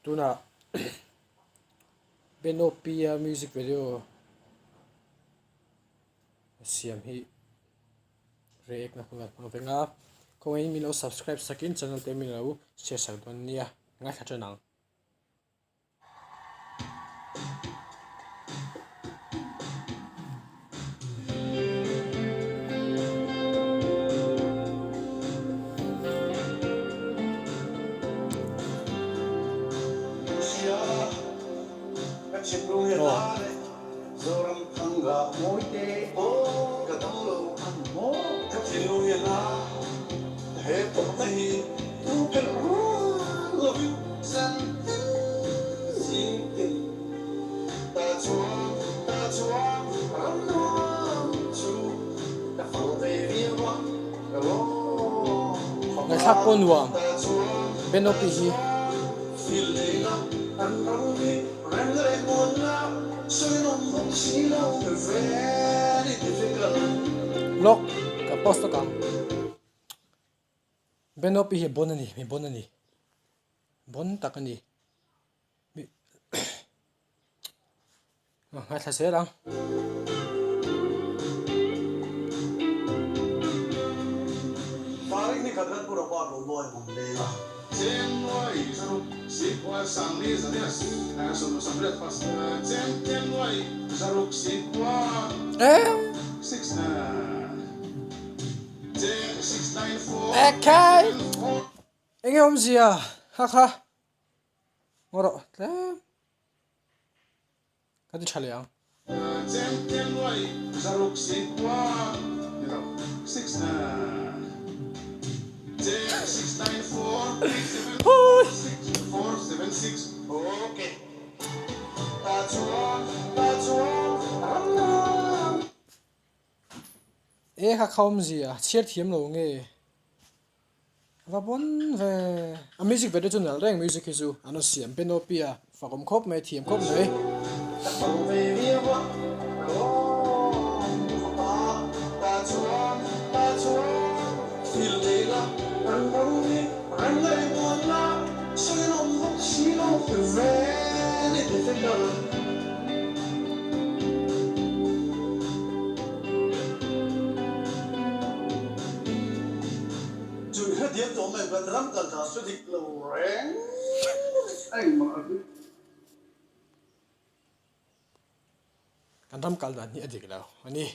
Tunah Benopia music video siam hi react na hun a hmang veng a. Khawngaihin min lo subscribe sakin channel te min lo share sak dawn nia. Ngaithla tan ang. Ngaihthlak pawh nuam Benopi hi. Lawk ka post lawk ang. Benopi hi bon a ni, mi bon a ni. Bon tak a ni. Mi Ngaithla zel ang. Ekhai! Enge awmzia? Ha kha. Ngaw rawh tlem. Ka ti tha leh ang. E kha kha awmzia chhiar thiam lo nge va pawn ve a music video chu nalh reng music hi chu an rawn siam penopia fak awm khawp mai thiam khawp mai. Kan ram kal dan hi a dik lo a ni.